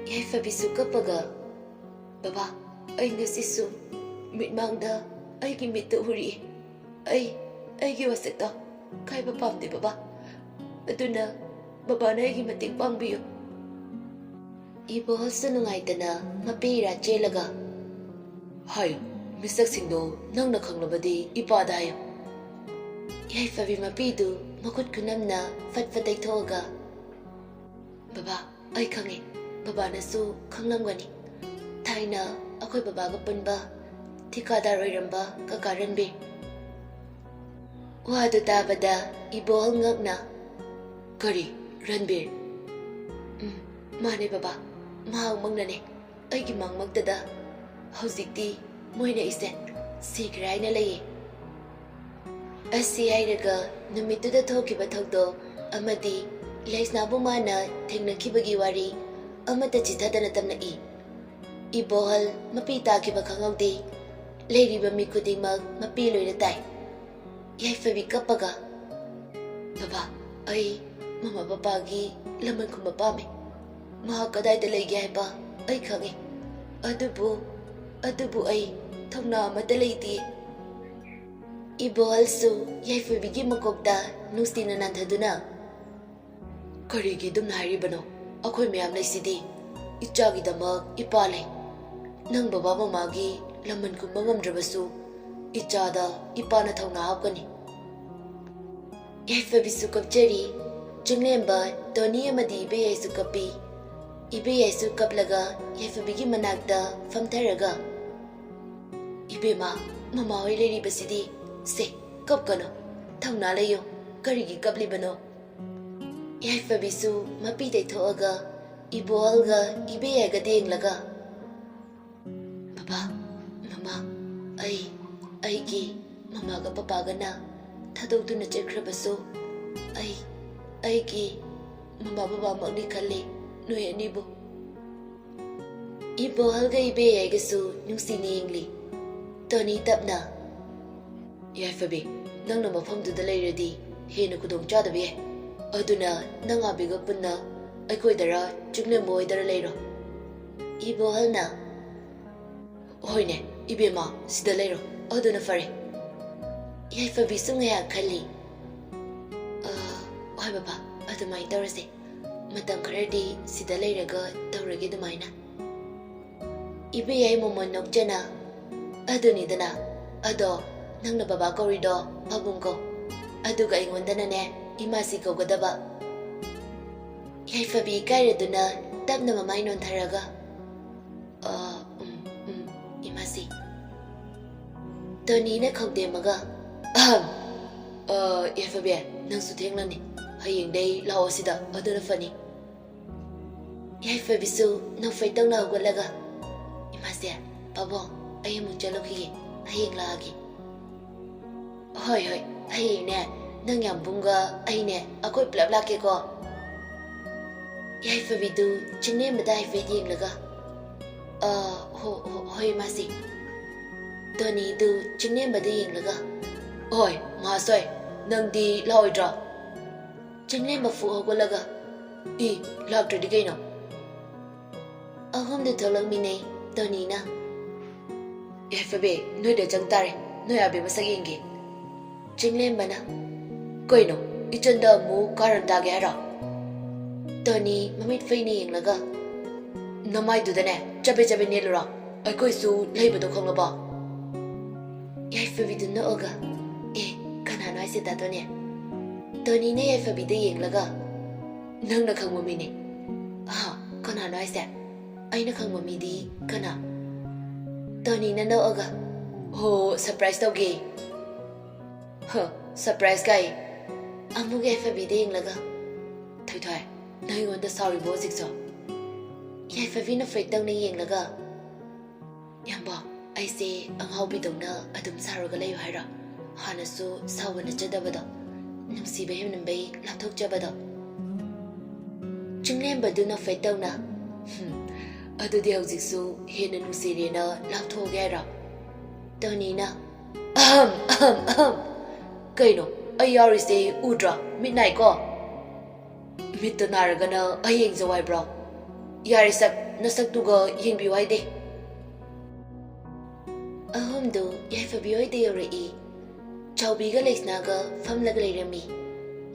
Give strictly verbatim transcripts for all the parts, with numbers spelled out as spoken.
ꯌꯥꯏꯐꯕꯤꯁꯨ ꯀꯞꯄꯒ, "ꯕꯕꯥ, ꯑꯩ ꯉꯁꯤꯁꯨ ꯃꯤꯠꯃꯥꯡꯗ ꯑꯩꯒꯤ ꯃꯤꯠꯇ ꯎꯔꯤ꯫ ꯑꯩ, ꯑꯩꯒꯤ ꯋꯥꯁꯛꯇꯣ ꯀꯥꯏꯕ ꯄꯥꯝꯗꯦ ꯕꯕꯥ꯫ ꯑꯗꯨꯅ ꯕꯕꯥꯅ ꯑꯩꯒꯤ ꯃꯇꯦꯡ ꯄꯥꯡꯕꯤꯌꯨ꯫" ꯏꯕꯣꯍꯜꯁꯨ ꯅꯨꯡꯉꯥꯏꯇꯅ ꯃꯄꯤ ꯏꯔꯥ ꯆꯦꯜꯂꯒ, "ꯍꯥꯏꯌꯨ, ꯃꯤꯁꯛꯁꯤꯡꯗꯣ ꯅꯪꯅ ꯈꯪꯂꯕꯗꯤ ꯏꯄꯥꯗ ꯍꯥꯏꯌꯨ꯫" ꯌꯥꯏꯐꯕꯤ ꯃꯄꯤꯗꯨ ꯃꯈꯨꯠ ꯈꯨꯅꯝꯅ ꯐꯠ ꯐꯠ ꯇꯩꯊꯣꯛꯑꯒ, "ꯕꯕꯥ, ꯑꯩ ꯈꯪꯉꯦ꯫ ꯕꯕꯥꯅꯁꯨ ꯈꯪꯂꯝꯒꯅꯤ꯫ ꯊꯥꯏꯅ ꯑꯩꯈꯣꯏ ꯕꯕꯥꯒ ꯄꯨꯟꯕ ꯊꯤꯀꯥꯗꯥꯔ ꯑꯣꯏꯔꯝꯕ ꯀꯀꯥ ꯔꯟꯕꯤꯔ꯫" ꯋꯥꯗꯨ ꯇꯥꯕꯗ ꯏꯕꯣꯍꯜ ꯉꯛꯅ, "ꯀꯔꯤ, ꯔꯟꯕꯤꯔ?" "ꯎꯝ, ꯃꯥꯅꯦ ꯕꯕꯥ, ꯃꯍꯥꯛꯃꯛꯅꯅꯦ꯫ ꯑꯩꯒꯤ ꯃꯪꯃꯛꯇꯗ ꯍꯧꯖꯤꯛꯇꯤ ꯃꯣꯏꯅ ꯑꯩꯁꯦ ꯁꯤꯈ꯭ꯔꯦ ꯍꯥꯏꯅ ꯂꯩꯌꯦ꯫" ꯑꯁꯤ ꯍꯥꯏꯔꯒ ꯅꯨꯃꯤꯠꯇꯨꯗ ꯊꯣꯛꯈꯤꯕ ꯊꯧꯗꯣꯛ ꯑꯃꯗꯤ ꯂꯩꯁꯅꯥꯕꯨ ꯃꯥꯅ ꯊꯦꯡꯅꯈꯤꯕꯒꯤ ꯋꯥꯔꯤ ꯑꯃꯠꯇ ꯆꯤꯊꯗꯅ ꯇꯝꯂꯛꯏ꯫ ꯏꯕꯣꯍꯜ ꯃꯄꯤ ꯇꯥꯈꯤꯕ ꯈꯪꯍꯧꯗꯦ꯫ ꯂꯩꯔꯤꯕ ꯃꯤ ꯈꯨꯗꯤꯡꯃꯛ ꯃꯄꯤ ꯂꯣꯏꯅ ꯇꯥꯏ꯫ ꯌꯥꯏꯐꯕꯤ ꯀꯞꯄꯒ, "ꯕꯕꯥ, ꯑꯩ ꯃꯃꯥ ꯕꯕꯥꯒꯤ ꯂꯃꯟ ꯈꯨꯝꯕ ꯄꯥꯝꯃꯤ꯫ ꯃꯍꯥꯛ ꯀꯗꯥꯏꯗ ꯂꯩꯒꯦ ꯍꯥꯏꯕ ꯑꯩ ꯈꯪꯉꯤ꯫ ꯑꯗꯨꯕꯨ, ꯑꯗꯨꯕꯨ ꯑꯩ ꯊꯧꯅꯥ ꯑꯃꯠꯇ ꯂꯩꯇꯦ꯫" ꯏꯕꯣꯍꯜꯁꯨ ꯌꯥꯏꯐꯕꯤꯒꯤ ꯃꯀꯣꯛꯇ ꯅꯨꯡꯁꯤꯅ ꯅꯥꯟꯊꯗꯨꯅ, "ꯀꯔꯤꯒꯤ ꯑꯗꯨꯝꯅ ꯍꯥꯏꯔꯤꯕꯅꯣ? ꯑꯩꯈꯣꯏ ꯃꯌꯥꯝ ꯂꯩꯁꯤꯗꯤ꯫ ꯏꯆꯥꯒꯤꯗꯃꯛ ꯏꯄꯥ ꯂꯩ꯫ ꯅꯪ ꯕꯕꯥ ꯃꯃꯥꯒꯤ ꯂꯃꯟ ꯈꯨꯝꯕ ꯉꯝꯗ꯭ꯔꯕꯁꯨ ꯏꯆꯥꯗ ꯏꯄꯥꯅ ꯊꯧꯅꯥ ꯍꯥꯞꯀꯅꯤ꯫" ꯌꯥꯏꯐꯕꯤꯁꯨ ꯀꯞꯆꯔꯤ꯫ ꯆꯤꯡꯂꯦꯝꯕ ꯇꯣꯅꯤ ꯑꯃꯗꯤ ꯏꯕꯦꯌꯥꯏꯁꯨ ꯀꯞꯄꯤ꯫ ꯏꯕꯦꯌꯥꯏꯁꯨ ꯀꯞꯂꯒ ꯌꯥꯏꯐꯕꯤꯒꯤ ꯃꯅꯥꯛꯇ ꯐꯝꯊꯔꯒ, "ꯏꯕꯦꯝꯃ, ꯃꯃꯥ ꯍꯣꯏ ꯂꯩꯔꯤꯕꯁꯤꯗꯤ꯫ ꯁꯦ, ꯀꯞꯀꯅꯨ꯫ ꯊꯧꯅꯥ ꯂꯩꯌꯨ꯫ ꯀꯔꯤꯒꯤ ꯀꯞꯂꯤꯕꯅꯣ?" ꯌꯥꯏꯐꯕꯤꯁꯨ ꯃꯄꯤ ꯇꯩꯊꯣꯛꯑꯒ ꯏꯕꯣꯍꯜꯒ ꯏꯕꯦꯌꯥꯏꯒꯗ ꯌꯦꯡꯂꯒ, "ꯕꯕꯥ, ꯃꯃꯥ, ꯑꯩ, ꯑꯩꯒꯤ ꯃꯃꯥꯒ ꯄꯄꯥꯒꯅ ꯊꯥꯗꯣꯛꯇꯨꯅ ꯆꯠꯈ꯭ꯔꯕꯁꯨ, ꯑꯩ, ꯑꯩꯒꯤ ꯃꯃꯥ ꯕꯕꯥꯃꯛꯅꯤ ꯈꯜꯂꯤ ꯅꯣꯏ ꯑꯅꯤꯕꯨ꯫" ꯏꯕꯣꯍꯜꯒ ꯏꯕꯦꯌꯥꯏꯒꯁꯨ ꯅꯨꯡꯁꯤꯅ ꯌꯦꯡꯂꯤ꯫ ꯇꯣꯅꯤ ꯇꯞꯅ, "ꯌꯥꯏꯐꯕꯤ, ꯅꯪꯅ ꯃꯐꯝꯗꯨꯗ ꯂꯩꯔꯗꯤ ꯍꯦꯟꯅ ꯈꯨꯗꯣꯡ ꯆꯥꯗꯕ ꯌꯥꯏ꯫ ꯑꯗꯨꯅ ꯅꯪ ꯑꯥꯕꯤꯒ ꯄꯨꯟꯅ ꯑꯩꯈꯣꯏꯗꯔ ꯆꯤꯡꯂꯦꯝꯕ ꯍꯣꯏꯗꯔ ꯂꯩꯔꯣ꯫ ꯏꯕꯣꯍꯜꯅ, "ꯍꯣꯏꯅꯦ, ꯏꯕꯦꯝꯃ, ꯁꯤꯗ ꯂꯩꯔꯣ, ꯑꯗꯨꯅ ꯐꯔꯦ꯫" ꯌꯥꯏꯐꯕꯤꯁꯨ ꯉꯥꯏꯍꯥꯛ ꯈꯜꯂꯤ꯫ "ꯑ, ꯍꯣꯏ ꯕꯕꯥ, ꯑꯗꯨꯃꯥꯏꯅ ꯇꯧꯔꯁꯦ꯫ ꯃꯇꯝ ꯈꯔꯗꯤ ꯁꯤꯗ ꯂꯩꯔꯒ ꯇꯧꯔꯒꯦ ꯑꯗꯨꯃꯥꯏꯅ꯫" ꯏꯕꯦꯌꯥꯏ ꯃꯣꯃꯣꯟ ꯅꯣꯛꯆꯅ, "ꯑꯗꯨꯅꯤꯗꯅ, ꯑꯗꯣ ꯅꯪꯅ ꯕꯕꯥ ꯀꯧꯔꯤꯗꯣ ꯄꯥꯕꯨꯡ ꯀꯧ, ꯑꯗꯨꯒ ꯑꯩꯉꯣꯟꯗꯅꯅꯦ ꯏꯃꯥꯁꯤ ꯀꯧꯒꯗꯕ꯫" ꯌꯥꯏꯐꯕꯤ ꯏꯀꯥꯏꯔꯗꯨꯅ ꯇꯞꯅ ꯃꯃꯥꯏ ꯅꯣꯟꯊꯔꯒ, "ꯑ, ꯎꯝ, ꯎꯝ, ꯏꯃꯥꯁꯤ꯫" ꯇꯣꯅꯤꯅ ꯈꯧꯗꯦꯝꯃꯒ, "ꯑꯍꯝ, ꯑ, ꯌꯥꯏꯐꯕꯤ, ꯅꯪꯁꯨ ꯊꯦꯡꯂꯅꯤ꯫ ꯍꯌꯦꯡꯗꯩ ꯂꯥꯛꯑꯣ ꯁꯤꯗ, ꯑꯗꯨꯅ ꯐꯅꯤ꯫" ꯌꯥꯏꯐꯕꯤꯁꯨ ꯅꯣꯛꯐꯦꯠ ꯇꯧꯅ ꯍꯧꯒꯠꯂꯒ, "ꯏꯃꯥꯁꯦ, ꯄꯥꯕꯨꯡ, ꯑꯩ ꯑꯃꯨꯛ ꯆꯠꯂꯨꯈꯤꯒꯦ, ꯍꯌꯦꯡ ꯂꯥꯛꯑꯒꯦ꯫" "ꯍꯣꯏ, ꯍꯣꯏ, ꯍꯌꯦꯡꯅꯦ, ꯅꯪ ꯌꯥꯝꯕꯨꯡꯒ ꯑꯩꯅꯦ, ꯑꯩꯈꯣꯏ ꯄꯨꯂꯞ ꯂꯥꯛꯀꯦꯀꯣ꯫" ꯌꯥꯏꯐꯕꯤꯗꯨ ꯆꯤꯡꯂꯦꯝꯕꯗ ꯍꯥꯏꯐꯦꯠ ꯌꯦꯡꯂꯒ, "ꯑ, ꯍꯣ, ꯍꯣ, ꯍꯣꯏ, ꯏꯃꯥꯁꯤ꯫" ꯇꯣꯅꯤꯗꯨ ꯆꯤꯡꯂꯦꯝꯕꯗ ꯌꯦꯡꯂꯒ, "ꯍꯣꯏ, ꯃꯍꯥꯁꯣꯏ, ꯅꯪꯗꯤ ꯂꯥꯛꯑꯣꯏꯗ꯭ꯔꯣ?" ꯆꯤꯡꯂꯦꯝꯕ ꯐꯨꯛ ꯍꯧꯒꯠꯂꯒ, "ꯏ, ꯂꯥꯛꯇ꯭ꯔꯗꯤ ꯀꯩꯅꯣ?" ꯑꯍꯨꯝꯗꯨ ꯊꯣꯛꯂꯛꯃꯤꯟꯅꯩ꯫ ꯇꯣꯅꯤꯅ, "ꯌꯥꯏꯐꯕꯤ, ꯅꯣꯏꯗ ꯆꯪ ꯇꯥꯔꯦ, ꯅꯣꯏ ꯑꯕꯦ ꯃꯁꯛ ꯌꯦꯡꯒꯦ꯫" ꯆꯤꯡꯂꯦꯝꯕꯅ, "ꯀꯩꯅꯣ, ꯏꯆꯟꯗ ꯑꯃꯨꯛ ꯀꯥꯔꯟ ꯇꯥꯒꯦ ꯍꯥꯏꯔꯣ?" ꯇꯣꯅꯤ ꯃꯃꯤꯠ ꯐꯩꯅ ꯌꯦꯡꯂꯒ, "ꯅꯃꯥꯏꯗꯨꯗꯅꯦ ꯆꯕꯦꯠ ꯆꯕꯦꯠ ꯅꯦꯠꯂꯨꯔꯣ, ꯑꯩꯈꯣꯏꯁꯨ ꯂꯩꯕꯗꯣ ꯈꯪꯂꯕꯣ?" ꯌꯥꯏꯐꯕꯤꯗꯨ ꯅꯣꯛꯑꯒ, "ꯑꯦ, ꯀꯅꯥꯅꯣ ꯍꯥꯏꯁꯦ ꯗꯥ ꯇꯣꯅꯤ?" ꯇꯣꯅꯤꯅ ꯌꯥꯏꯐꯕꯤꯗ ꯌꯦꯡꯂꯒ, "ꯅꯪꯅ ꯈꯪꯕ ꯃꯤꯅꯤ꯫" "ꯍꯥ, ꯀꯅꯥꯅꯣ ꯍꯥꯏꯁꯦ? ꯑꯩꯅ ꯈꯪꯕ ꯃꯤꯗꯤ ꯀꯅꯥ?" ꯇꯣꯅꯤꯅ ꯅꯣꯛꯑꯒ, "ꯍꯣ, ꯁꯔꯄ꯭ꯔꯥꯏꯖ ꯇꯧꯒꯦ꯫" "ꯍ, ꯁꯔꯄ꯭ꯔꯥꯏꯖ ꯀꯥꯏ?" ꯑꯃꯨꯛ ꯌꯥꯏꯐꯕꯤꯗ ꯌꯦꯡꯂꯒ, "ꯊꯣꯏꯊꯣꯏ, ꯅꯪ ꯑꯩꯉꯣꯟꯗ ꯁꯥꯎꯔꯤꯕꯣ ꯍꯧꯖꯤꯛꯁꯨ?" ꯌꯥꯏꯐꯕꯤꯅ ꯐ꯭ꯔꯦꯛ ꯇꯧꯅ ꯌꯦꯡꯂꯒ, "ꯌꯥꯝꯕ, ꯑꯩꯁꯦ ꯑꯉꯥꯎꯕꯤꯗꯧꯅ ꯑꯗꯨꯝ ꯁꯥꯔꯒ ꯂꯩꯌꯨ ꯍꯥꯏꯔꯣ? ꯍꯥꯟꯅꯁꯨ ꯁꯥꯎꯕ ꯅꯠꯆꯗꯕꯗꯣ, ꯅꯨꯡꯁꯤꯕ ꯍꯦꯟꯃꯟꯕꯩ ꯂꯥꯞꯊꯣꯛꯆꯕꯗꯣ꯫" ꯆꯤꯡꯂꯦꯝꯕꯗꯨ ꯅꯣꯛꯐꯦꯠ ꯇꯧꯅ, "ꯍꯨꯝ, ꯑꯗꯨꯗꯤ ꯍꯧꯖꯤꯛꯁꯨ ꯍꯦꯟꯅ ꯅꯨꯡꯁꯤꯔꯦꯅ ꯂꯥꯞꯊꯣꯛꯑꯒꯦ ꯍꯥꯏꯔꯣ?" ꯇꯣꯅꯤꯅ, "ꯑꯍꯝ, ꯑꯍꯝ, ꯑꯍꯝ꯫ ꯀꯩꯅꯣ, ꯑꯩ ꯌꯥꯎꯔꯤꯁꯦ ꯎꯗ꯭ꯔꯣ? ꯃꯤꯠ ꯅꯥꯏꯀꯣ?" "ꯃꯤꯠꯇ ꯅꯥꯔꯒꯅ ꯑꯩ ꯌꯦꯡꯖꯧ ꯍꯥꯏꯕ꯭ꯔꯣ?" ꯌꯥꯔꯦ ꯁꯛ, ꯅꯁꯛꯇꯨꯒ ꯌꯦꯡꯕꯤꯌꯨ ꯍꯥꯏꯗꯦ꯫ ꯑꯍꯨꯝꯗꯨ ꯌꯥꯏꯐꯕꯤ ꯍꯣꯏꯗ ꯌꯧꯔꯛꯏ꯫ ꯆꯥꯎꯕꯤꯒ ꯂꯩꯁꯅꯥꯒ ꯐꯝꯂꯒ ꯂꯩꯔꯝꯃꯤ꯫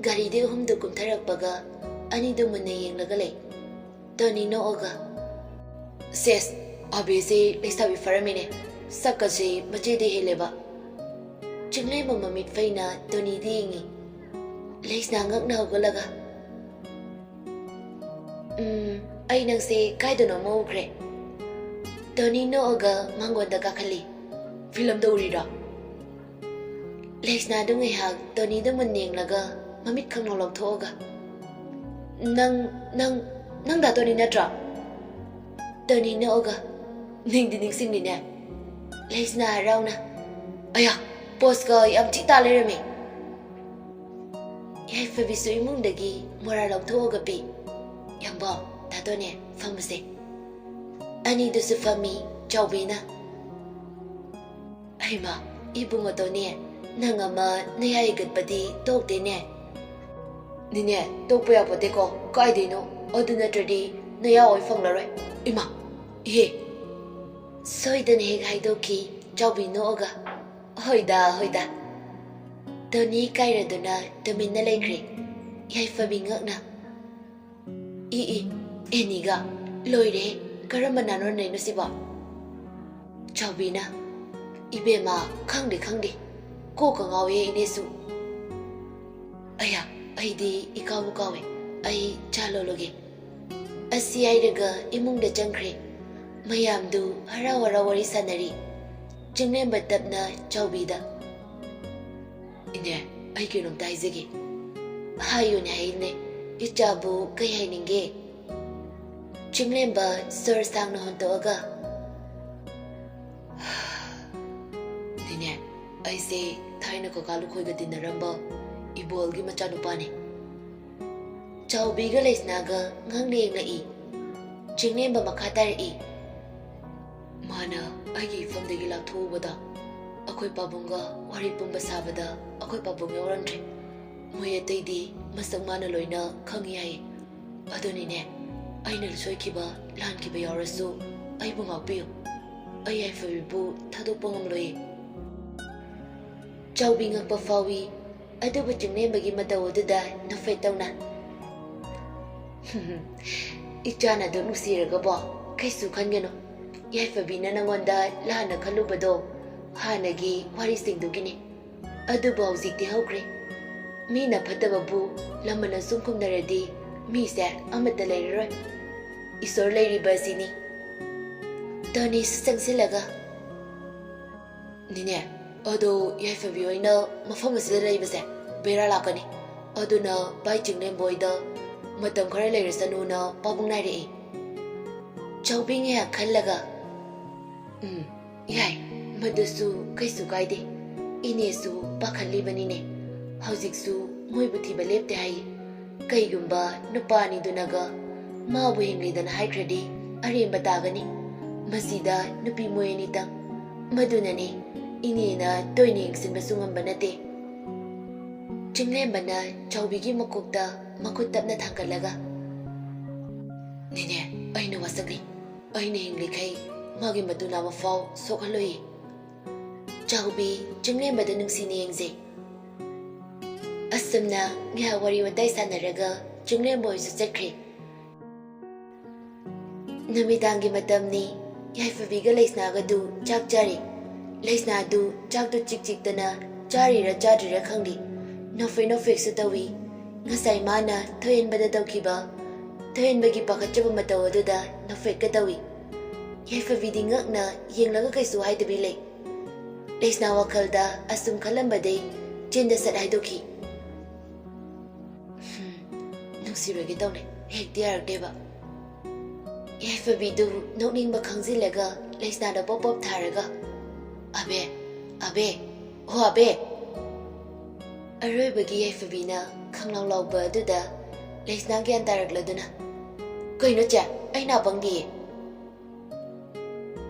ꯒꯥꯔꯤꯗꯤ ꯑꯍꯨꯝꯗꯨ ꯀꯨꯝꯊꯔꯛꯄꯒ ꯑꯅꯤꯗꯨ ꯃꯨꯟꯅ ꯌꯦꯡꯂꯒ ꯂꯩ꯫ ꯇꯣꯅꯤ ꯅꯣꯛꯑꯒ, "ꯁꯦꯁ, ꯑꯕꯦꯁꯦ ꯂꯩꯁꯥꯕꯤ ꯐꯔꯝꯃꯤꯅꯦ꯫ ꯁꯛꯀꯁꯦ ꯃꯆꯦꯗꯩ ꯍꯦꯜꯂꯦꯕ꯫" ꯆꯤꯡꯂꯦꯝꯕ ꯃꯃꯤꯠ ꯐꯩꯅ ꯇꯣꯅꯤꯗ ꯌꯦꯡꯉꯤ꯫ ꯂꯩꯁꯅꯥ ꯉꯛꯅ ꯍꯧꯒꯠꯂꯒ, "ꯎꯝ, ꯑꯩ ꯅꯪꯁꯦ ꯀꯥꯏꯗꯅꯣꯃ ꯎꯈ꯭ꯔꯦ꯫" ꯇꯣꯅꯤ ꯅꯣꯛꯑꯒ ꯃꯉꯣꯟꯗ ꯀꯥꯈꯠꯂꯤ꯫ "ꯐꯤꯂꯝꯗ ꯎꯔꯤꯔꯣ?" ꯂꯩꯁꯅꯥꯗꯨ ꯉꯥꯏꯍꯥꯛ ꯇꯣꯅꯤꯗ ꯃꯨꯟꯅ ꯌꯦꯡꯂꯒ ꯃꯃꯤꯠ ꯈꯪꯂꯥꯎ ꯂꯥꯎꯊꯣꯛꯑꯒ, "ꯅꯪ, ꯅꯪ, ꯅꯪ ꯗꯥ ꯇꯣꯅꯤ ꯅꯠꯇ꯭ꯔꯣ?" ꯇꯣꯅꯤ ꯅꯣꯛꯑꯒ, "ꯅꯤꯡꯗꯤ ꯅꯤꯡꯁꯤꯡꯂꯤꯅꯦ꯫" ꯂꯩꯁꯅꯥ ꯍꯔꯥꯎꯅ, "ꯑꯌꯥ, ꯄꯣꯁꯀ ꯌꯥꯝ ꯊꯤ ꯇꯥ ꯂꯩꯔꯝꯃꯦ꯫" ꯌꯥꯏꯐꯕꯤꯁꯨ ꯏꯃꯨꯡꯗꯒꯤ ꯃꯣꯔꯥ ꯂꯧꯊꯣꯛꯑꯒ ꯄꯤ꯫ "ꯌꯥꯝꯕꯣ, ꯗꯥ ꯇꯣꯅꯤ, ꯐꯝꯃꯁꯦ꯫" ꯑꯅꯤꯗꯨꯁꯨ ꯐꯝꯃꯤ꯫ ꯆꯥꯎꯕꯤꯅ, "ꯍꯩꯃꯥ, ꯏꯕꯨꯡꯉꯣ ꯇꯣꯅꯤ, ꯅꯪ ꯑꯃ ꯅꯌꯥ ꯍꯤꯒꯠꯄꯗꯤ ꯇꯣꯛꯇꯦꯅꯦ꯫" "ꯅꯤꯅꯦ, ꯇꯣꯛꯄ ꯌꯥꯄꯣꯠꯇꯦꯀꯣ, ꯀꯥꯏꯗꯩꯅꯣ? ꯑꯗꯨ ꯅꯠꯇ꯭ꯔꯗꯤ ꯅꯌꯥ ꯑꯣꯏ ꯐꯪꯂꯔꯣꯏ꯫" "ꯏꯃꯥ, ꯏꯍꯦ!" ꯁꯣꯏꯗꯅ ꯍꯦꯛ ꯍꯥꯏꯗꯣꯛꯈꯤ ꯆꯥꯎꯕꯤ ꯅꯣꯛꯑꯒ꯫ "ꯍꯣꯏꯗ, ꯍꯣꯏꯗ꯫" ꯇꯣꯅꯤ ꯀꯥꯏꯔꯗꯨꯅ ꯇꯨꯃꯤꯟꯅ ꯂꯩꯈ꯭ꯔꯦ꯫ ꯌꯥꯏꯐꯕꯤ ꯉꯛꯅ, "ꯏ, ꯏ, ꯑꯦꯅꯤꯒ, ꯂꯣꯏꯔꯦ, ꯀꯔꯝꯕ ꯅꯥꯅꯣꯟꯅꯩꯅꯣ ꯁꯤꯕꯣ?" ꯆꯥꯎꯕꯤꯅ, "ꯏꯕꯦꯝꯃ, ꯈꯪꯗꯦ, ꯈꯪꯗꯦ, ꯀꯣꯛꯀ ꯉꯥꯎꯋꯦ ꯏꯅꯦꯁꯨ꯫" "ꯑꯌꯥ, ꯑꯩꯗꯤ ꯏꯀꯥꯎꯕꯨ ꯀꯥꯎꯋꯦ, ꯑꯩ ꯆꯥ ꯂꯣꯜꯂꯨꯒꯦ꯫" ꯑꯁꯤ ꯍꯥꯏꯔꯒ ꯏꯃꯨꯡꯗ ꯆꯪꯈ꯭ꯔꯦ꯫ ꯃꯌꯥꯝꯗꯨ ꯍꯔꯥꯎ ꯍꯔꯥꯎ ꯋꯥꯔꯤ ꯁꯥꯟꯅꯔꯤ꯫ ꯆꯤꯡꯂꯦꯝꯕ ꯇꯞꯅ ꯆꯥꯎꯕꯤꯗ, "ꯏꯅꯦ, ꯑꯩ ꯀꯩꯅꯣꯝꯇ ꯍꯥꯏꯖꯒꯦ꯫" "ꯍꯥꯏꯌꯨꯅꯦ, ꯍꯥꯏꯌꯨꯅꯦ, ꯏꯆꯥꯕꯨ ꯀꯩ ꯍꯥꯏꯅꯤꯡꯒꯦ?" ꯆꯤꯡꯂꯦꯝꯕ ꯁꯣꯔ ꯁꯥꯡꯅ ꯍꯣꯟꯇꯣꯛꯑꯒ, "ꯅꯤꯅꯦ, ꯑꯩꯁꯦ ꯊꯥꯏꯅ ꯀꯀꯥ ꯂꯨꯈꯣꯏꯒ ꯇꯤꯟꯅꯔꯝꯕ ꯏꯕꯣꯜꯒꯤ ꯃꯆꯥꯅꯨꯄꯥꯅꯤ꯫" ꯆꯥꯎꯕꯤꯒ ꯂꯩꯁꯅꯥꯒ ꯉꯛꯅ ꯌꯦꯡꯂꯛꯏ꯫ ꯆꯤꯡꯂꯦꯝꯕ ꯃꯈꯥ ꯇꯥꯔꯛꯏ, "ꯃꯥꯅ ꯑꯩꯒꯤ ꯏꯐꯝꯗꯒꯤ ꯂꯥꯞꯊꯣꯛꯎꯕꯗ ꯑꯩꯈꯣꯏ ꯄꯥꯕꯨꯡꯒ ꯋꯥꯔꯤ ꯄꯨꯝꯕ ꯁꯥꯕꯗ ꯑꯩꯈꯣꯏ ꯄꯥꯕꯨꯡ ꯌꯥꯎꯔꯝꯗ꯭ꯔꯦ꯫ ꯃꯣꯏ ꯑꯇꯩꯗꯤ ꯃꯁꯛ ꯃꯥꯅ ꯂꯣꯏꯅ ꯈꯪꯏ ꯍꯥꯏ꯫ ꯑꯗꯨꯅꯤꯅꯦ, ꯑꯩꯅ ꯁꯣꯏꯈꯤꯕ, ꯂꯥꯟꯈꯤꯕ ꯌꯥꯎꯔꯁꯨ ꯑꯩꯕꯨ ꯉꯥꯛꯄꯤꯌꯨ꯫ ꯑꯩ ꯌꯥꯏꯐꯕꯤꯕꯨ ꯊꯥꯗꯣꯛꯄ ꯉꯝꯂꯣꯏꯌꯦ꯫ ꯆꯥꯎꯕꯤ ꯉꯛꯄ ꯐꯥꯎꯏ, ꯑꯗꯨꯕꯨ ꯆꯤꯡꯂꯦꯝꯕꯒꯤ ꯃꯇꯧ ꯑꯗꯨꯗ ꯅꯣꯛꯐꯦꯠ ꯇꯧꯅ, "ꯏꯆꯥꯅ ꯑꯗꯨ ꯅꯨꯡꯁꯤꯔꯒꯕꯣ, ꯀꯩꯁꯨ ꯈꯟꯒꯅꯨ꯫ ꯌꯥꯏꯐꯕꯤꯅ ꯅꯉꯣꯟꯗ ꯂꯥꯟꯅ ꯈꯜꯂꯨꯕꯗꯣ ꯍꯥꯟꯅꯒꯤ ꯋꯥꯔꯤꯁꯤꯡꯗꯨꯒꯤꯅꯤ꯫ ꯑꯗꯨꯕꯨ ꯍꯧꯖꯤꯛꯇꯤ ꯍꯧꯈ꯭ꯔꯦ꯫ ꯃꯤꯅ ꯐꯠꯇꯕꯕꯨ ꯂꯃꯟ ꯑꯁꯨꯝ ꯈꯨꯝꯅꯔꯗꯤ ꯃꯤꯁꯦ ꯑꯃꯠꯇ ꯂꯩꯔꯔꯣꯏ꯫ ꯏꯁꯣꯔ ꯂꯩꯔꯤꯕ ꯑꯁꯤꯅꯤ꯫" ꯇꯣꯅꯤꯁꯨ ꯆꯪꯁꯤꯜꯂꯒ, "ꯅꯦꯅꯦ, ꯑꯗꯣ ꯌꯥꯏꯐꯕꯤ ꯍꯣꯏꯅ ꯃꯐꯝ ꯑꯁꯤꯗ ꯂꯩꯕꯁꯦ ꯕꯦꯔꯥ ꯂꯥꯛꯀꯅꯤ꯫ ꯑꯗꯨꯅ ꯚꯥꯏ ꯆꯤꯡꯂꯦꯝꯕ ꯍꯣꯏꯗ ꯃꯇꯝ ꯈꯔ ꯂꯩꯔꯁꯅꯨꯅ ꯄꯥꯕꯨꯡ ꯅꯥꯏꯔꯛꯏ꯫" ꯆꯥꯎꯕꯤ ꯉꯥꯏꯍꯥꯛ ꯈꯜꯂꯒ, "ꯎꯝ, ꯌꯥꯏ, ꯃꯗꯨꯁꯨ ꯀꯩꯁꯨ ꯀꯥꯏꯗꯦ꯫ ꯏꯅꯦꯁꯨ ꯄꯥꯈꯠꯂꯤꯕꯅꯤꯅꯦ꯫ ꯍꯧꯖꯤꯛꯁꯨ ꯃꯣꯏꯕꯨ ꯊꯤꯕ ꯂꯦꯞꯇꯦ ꯍꯥꯏ꯫ ꯀꯩꯒꯨꯝꯕ ꯅꯨꯄꯥ ꯑꯅꯤꯗꯨꯅꯒ ꯃꯥꯕꯨ ꯍꯤꯡꯂꯤꯗꯅ ꯍꯥꯏꯈ꯭ꯔꯗꯤ ꯑꯔꯦꯝꯕ ꯇꯥꯒꯅꯤ꯫ ꯃꯁꯤꯗ ꯅꯨꯄꯤ ꯃꯣꯏ ꯑꯅꯤꯇꯪ꯫ ꯃꯗꯨꯅꯅꯤ ꯏꯅꯦꯅ ꯇꯣꯏꯅ ꯌꯦꯡꯁꯤꯟꯕꯁꯨ ꯉꯝꯕ ꯅꯠꯇꯦ꯫" ꯆꯤꯡꯂꯦꯝꯕꯅ ꯆꯥꯎꯕꯤꯒꯤ ꯃꯀꯣꯛꯇ ꯃꯈꯨꯠ ꯇꯞꯅ ꯊꯥꯡꯒꯠꯂꯒ, "ꯅꯦꯅꯦ, ꯑꯩꯅ ꯋꯥꯁꯛꯂꯤ꯫ ꯑꯩꯅ ꯍꯤꯡꯂꯤꯈꯩ ꯃꯥꯒꯤ ꯃꯇꯨ ꯅꯥꯕ ꯐꯥꯎ ꯁꯣꯛꯍꯜꯂꯣꯏ꯫" ꯆꯥꯎꯕꯤ ꯆꯤꯡꯂꯦꯝꯕꯗ ꯅꯨꯡꯁꯤꯅ ꯌꯦꯡꯖꯩ꯫ ꯑꯁꯨꯝꯅ ꯉꯥꯏꯍꯥꯛ ꯋꯥꯔꯤ ꯋꯥꯇꯥꯏ ꯁꯥꯟꯅꯔꯒ ꯆꯤꯡꯂꯦꯝꯕ ꯍꯣꯏꯁꯨ ꯆꯠꯈ꯭ꯔꯦ꯫ ꯅꯨꯃꯤꯗꯥꯡꯒꯤ ꯃꯇꯝꯅꯤ꯫ ꯌꯥꯏꯐꯕꯤꯒ ꯂꯩꯁꯅꯥꯒꯗꯨ ꯆꯥꯛ ꯆꯥꯔꯤ꯫ ꯂꯩꯁꯅꯥꯗꯨ ꯆꯥꯛꯇꯨ ꯆꯤꯛ ꯆꯤꯛꯇꯅ ꯆꯥꯔꯤꯔ ꯆꯥꯗ꯭ꯔꯤꯔ ꯈꯪꯗꯦ꯫ ꯅꯣꯛꯐꯦꯠ ꯅꯣꯛꯐꯦꯠꯁꯨ ꯇꯧꯏ꯫ ꯉꯁꯥꯏ ꯃꯥꯅ ꯊꯣꯏꯍꯦꯟꯕꯗ ꯇꯧꯈꯤꯕ, ꯊꯣꯏꯍꯦꯟꯕꯒꯤ ꯄꯥꯈꯠꯆꯕ ꯃꯇꯧ ꯑꯗꯨꯗ ꯅꯣꯛꯐꯦꯠꯀ ꯇꯧꯏ꯫ ꯌꯥꯏꯐꯕꯤꯗꯤ ꯉꯛꯅ ꯌꯦꯡꯂꯒ ꯀꯩꯁꯨ ꯍꯥꯏꯗꯕꯤ ꯂꯩ꯫ ꯂꯩꯁꯅꯥ ꯋꯥꯈꯜꯗ ꯑꯁꯨꯝ ꯈꯜꯂꯝꯕꯗꯩ ꯆꯤꯟꯗ ꯁꯠ ꯍꯥꯏꯗꯣꯛꯈꯤ꯫ "ꯍꯝ, ꯅꯨꯡꯁꯤꯔꯣꯏꯒꯦ ꯇꯧꯅꯦ, ꯍꯦꯛꯇ ꯌꯥꯔꯛꯇꯦꯕ꯫" ꯌꯥꯏꯐꯕꯤꯗꯨ ꯅꯣꯛꯅꯤꯡꯕ ꯈꯪꯖꯤꯜꯂꯒ ꯂꯩꯁꯅꯥꯗ ꯄꯣꯞ ꯄꯣꯞ ꯊꯥꯔꯒ, "ꯑꯕꯦ, ꯑꯕꯦ, ꯍꯣ ꯑꯕꯦ!" ꯑꯔꯣꯏꯕꯒꯤ ꯌꯥꯏꯐꯕꯤꯅ ꯈꯪꯂꯥꯎ ꯂꯥꯎꯕ ꯑꯗꯨꯗ ꯂꯩꯁꯅꯥ ꯒ꯭ꯌꯥꯟ ꯇꯥꯔꯛꯂꯗꯨꯅ, "ꯀꯩꯅꯣ ꯆꯦ, ꯑꯩ ꯅꯥ ꯄꯪꯗꯤꯌꯦ꯫"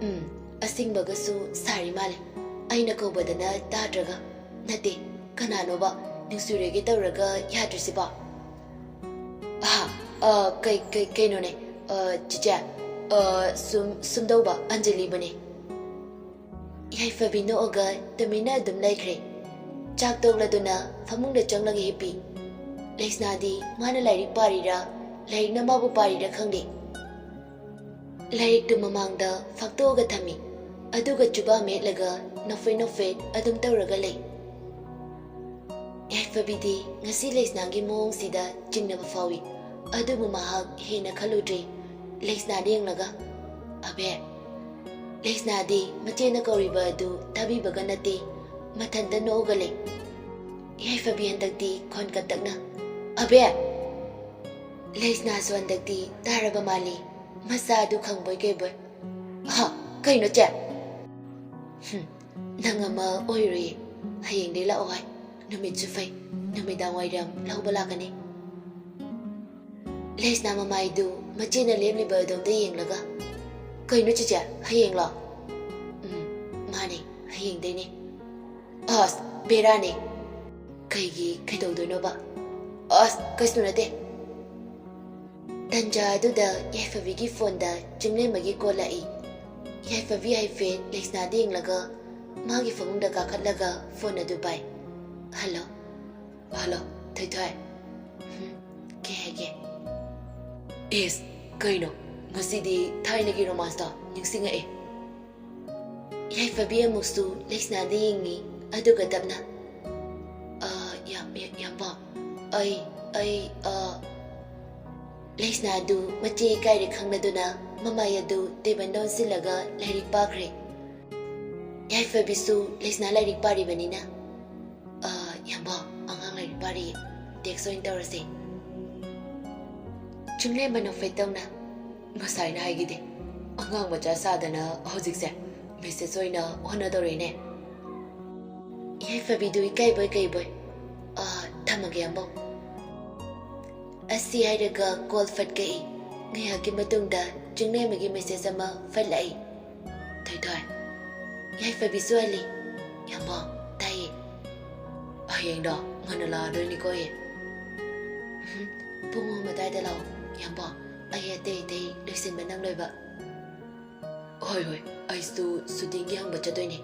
ꯎꯝ, ꯑꯁꯤꯡꯕꯒꯁꯨ ꯁꯥꯔꯤ ꯃꯥꯜꯂꯦ꯫ ꯑꯩꯅ ꯀꯧꯕꯗꯅ ꯇꯥꯗ꯭ꯔꯒ꯫ ꯅꯠꯇꯦ, ꯀꯅꯥꯅꯣꯕ ꯅꯨꯡꯁꯤꯔꯣꯏꯒꯦ ꯇꯧꯔꯒ ꯌꯥꯗ꯭ꯔꯤꯁꯤꯕꯣ? ꯑꯍꯥ, ꯑ, ꯀꯩ, ꯀꯩ, ꯀꯩꯅꯣꯅꯦ? ꯑ, ꯆꯤꯆꯦ, ꯑ, ꯁꯨꯝ, ꯁꯨꯝꯗꯧꯕ ꯑꯟꯖꯂꯤꯕꯨꯅꯦ꯫ ꯌꯥꯏꯐꯕꯤ ꯅꯣꯛꯑꯒ ꯇꯨꯃꯤꯟꯅ ꯑꯗꯨꯝ ꯂꯩꯈ꯭ꯔꯦ꯫ ꯆꯥꯛ ꯇꯣꯛꯂꯗꯨꯅ ꯐꯃꯨꯡꯗ ꯆꯪꯂꯒ ꯍꯤꯞꯄꯤ꯫ ꯂꯩꯁꯅꯥꯗꯤ ꯃꯥꯅ ꯂꯥꯏꯔꯤꯛ ꯄꯥꯔꯤꯔꯥ, ꯂꯥꯏꯔꯤꯛꯅ ꯃꯥꯕꯨ ꯄꯥꯔꯤꯔꯥ ꯈꯪꯗꯦ꯫ ꯂꯥꯏꯔꯤꯛꯇꯨ ꯃꯃꯥꯡꯗ ꯐꯥꯛꯇꯣꯛꯑꯒ ꯊꯝꯃꯤ, ꯑꯗꯨꯒ ꯆꯨꯕꯥ ꯃꯦꯠꯂꯒ ꯅꯣꯛꯐꯦꯠ ꯅꯣꯛꯐꯦꯠ ꯑꯗꯨꯝ ꯇꯧꯔꯒ ꯂꯩ꯫ ꯌꯥꯏꯐꯕꯤꯗꯤ ꯉꯁꯤ ꯂꯩꯁꯅꯥꯒꯤ ꯃꯑꯣꯡꯁꯤꯗ ꯆꯤꯡꯅꯕ ꯐꯥꯎꯏ, ꯑꯗꯨꯕꯨ ꯃꯍꯥꯛ ꯍꯦꯟꯅ ꯈꯜꯂꯨꯗ꯭ꯔꯦ꯫ ꯂꯩꯁꯅꯥꯗ ꯌꯦꯡꯂꯒ, "ꯑꯕꯦ!" ꯂꯩꯁꯅꯥꯗꯤ ꯃꯆꯦꯅ ꯀꯧꯔꯤꯕ ꯑꯗꯨ ꯇꯥꯕꯤꯕꯒ ꯅꯠꯇꯦ, ꯃꯊꯟꯇ ꯅꯣꯛꯑꯒ ꯂꯩ꯫ ꯌꯥꯏꯐꯕꯤ ꯍꯟꯗꯛꯇꯤ ꯈꯣꯟ ꯀꯟꯇꯛꯅ, "ꯑꯕꯦ!" ꯂꯩꯁꯅꯥꯁꯨ ꯍꯟꯗꯛꯇꯤ ꯇꯥꯔꯕ ꯃꯥꯜꯂꯤ, ꯃꯆꯥ ꯑꯗꯨ ꯈꯪꯕꯣꯏ ꯀꯩꯕꯣꯏ꯫ "ꯍꯥ? ꯀꯩꯅꯣ ꯆꯦ?" "ꯍꯨꯝ, ꯅꯪ ꯑꯃ ꯑꯣꯏꯔꯨꯏ꯫ ꯍꯌꯦꯡꯗꯩ ꯂꯥꯛꯑꯣ ꯍꯥꯏ꯫ ꯅꯨꯃꯤꯠꯁꯨ ꯐꯩ꯫ ꯅꯨꯃꯤꯗꯥꯡ ꯋꯥꯏꯔꯝ ꯂꯧꯕ ꯂꯥꯛꯀꯅꯤ꯫" ꯂꯩꯁꯅꯥ ꯃꯃꯥꯏꯗꯨ ꯃꯆꯦꯅ ꯂꯦꯞꯂꯤꯕ ꯑꯗꯣꯝꯗ ꯌꯦꯡꯂꯒ, "ꯀꯩꯅꯣ ꯆꯤꯆꯦ, ꯍꯌꯦꯡꯂꯣ?" "ꯎꯝ, ꯃꯥꯅꯦ, ꯍꯌꯦꯡꯗꯩꯅꯦ꯫" "ꯑꯁ, ꯕꯦꯔꯥꯅꯦ꯫" "ꯀꯩꯒꯤ ꯀꯩꯗꯧꯗꯣꯏꯅꯣꯕ?" "ꯑꯁ, ꯀꯩꯁꯨ ꯅꯠꯇꯦ꯫" ꯇꯟꯖꯥ ꯑꯗꯨꯗ ꯌꯥꯏꯐꯕꯤꯒꯤ ꯐꯣꯟꯗ ꯆꯤꯡꯂꯦꯝꯕꯒꯤ ꯀꯣꯜ ꯂꯥꯛꯏ꯫ ꯌꯥꯏꯐꯕꯤ ꯍꯥꯏꯐꯦꯠ ꯂꯩꯁꯅꯥꯗ ꯌꯦꯡꯂꯒ ꯃꯥꯒꯤ ꯐꯃꯨꯡꯗ ꯀꯥꯈꯠꯂꯒ ꯐꯣꯟ ꯑꯗꯨ ꯄꯥꯏ꯫ "ꯍꯜꯂꯣ꯫" "ꯍꯜꯂꯣ, ꯊꯣꯏꯊꯣꯏ꯫" "ꯍꯨꯝ, ꯀꯩ ꯍꯥꯏꯒꯦ?" "ꯏꯁ, ꯀꯩꯅꯣ? ꯉꯁꯤꯗꯤ ꯊꯥꯏꯅꯒꯤ ꯔꯣꯃꯥꯟꯁꯇꯣ ꯅꯤꯡꯁꯤꯡꯉꯛꯑꯦ꯫" ꯌꯥꯏꯐꯕꯤ ꯑꯃꯨꯛꯁꯨ ꯂꯩꯁꯅꯥꯗ ꯌꯦꯡꯉꯤ, ꯑꯗꯨꯒ ꯇꯞꯅ, "ꯑ, ꯌꯥꯝ, ꯌꯥꯝ, ꯌꯥꯝꯕ, ꯑꯩ, ꯑꯩ, ꯑ," ꯂꯩꯁꯅꯥꯗꯨ ꯃꯆꯦ ꯏꯀꯥꯏꯔꯦ ꯈꯪꯂꯗꯨꯅ ꯃꯃꯥꯏ ꯑꯗꯨ ꯇꯦꯕꯜꯗ ꯑꯣꯟꯁꯤꯜꯂꯒ ꯂꯥꯏꯔꯤꯛ ꯄꯥꯈ꯭ꯔꯦ꯫ ꯌꯥꯏꯐꯕꯤꯁꯨ ꯂꯩꯁꯅꯥ ꯂꯥꯏꯔꯤꯛ ꯄꯥꯔꯤꯕꯅꯤꯅ, "ꯑ, ꯌꯥꯝꯕ, ꯑꯉꯥꯡ ꯂꯥꯏꯔꯤꯛ ꯄꯥꯔꯤꯌꯦ꯫ ꯇꯦꯛꯁ ꯑꯣꯏꯅ ꯇꯧꯔꯁꯦ꯫" ꯆꯤꯡꯂꯦꯝꯕ ꯅꯣꯛꯐꯦꯠ ꯇꯧꯅ, "ꯉꯁꯥꯏꯅ ꯍꯥꯏꯈꯤꯗꯦ꯫ ꯑꯉꯥꯡ ꯃꯆꯥ ꯁꯥꯗꯅ ꯍꯧꯖꯤꯛꯁꯦ ꯃꯦꯁꯦꯖ ꯑꯣꯏꯅ ꯍꯣꯠꯅꯗꯧꯔꯦꯅꯦ꯫" ꯌꯥꯏꯐꯕꯤꯗꯨ ꯏꯀꯥꯏꯕꯣꯏ ꯀꯩꯕꯣꯏ, "ꯑ, ꯊꯝꯃꯒꯦ, ꯌꯥꯝꯕꯧ꯫" ꯑꯁꯤ ꯍꯥꯏꯔꯒ ꯀꯣꯜ ꯐꯠ ꯀꯛꯏ꯫ ꯉꯥꯏꯍꯥꯛꯀꯤ ꯃꯇꯨꯡꯗ ꯆꯤꯡꯂꯦꯝꯕꯒꯤ ꯃꯦꯁꯦꯖ ꯑꯃ ꯐꯠ ꯂꯥꯛꯏ꯫ "ꯊꯣꯏꯊꯣꯏ꯫" ꯌꯥꯏꯐꯕꯤꯁꯨ ꯍꯜꯂꯤ꯫ "ꯌꯥꯝꯕꯧ, ꯇꯥꯏꯌꯦ꯫" "ꯍꯌꯦꯡꯗꯣ ꯉꯟꯅ ꯂꯥꯛꯑꯗꯣꯏꯅꯤꯀꯣ ꯑꯩ꯫" "ꯎꯝ, ꯄꯨꯡ ꯑꯍꯨꯝ ꯑꯗꯨꯋꯥꯏꯗ ꯂꯥꯛꯑꯣ, ꯏꯌꯥꯝꯕ꯫ ꯑꯩ ꯑꯇꯩ ꯑꯇꯩ ꯂꯣꯏꯁꯤꯟꯕ ꯅꯪꯂꯣꯏꯕ꯫ ꯍꯣꯏ, ꯍꯣꯏ, ꯑꯩꯁꯨ ꯁꯨꯇꯤꯡꯒꯤ ꯍꯪꯕ ꯆꯠꯇꯣꯏꯅꯦ꯫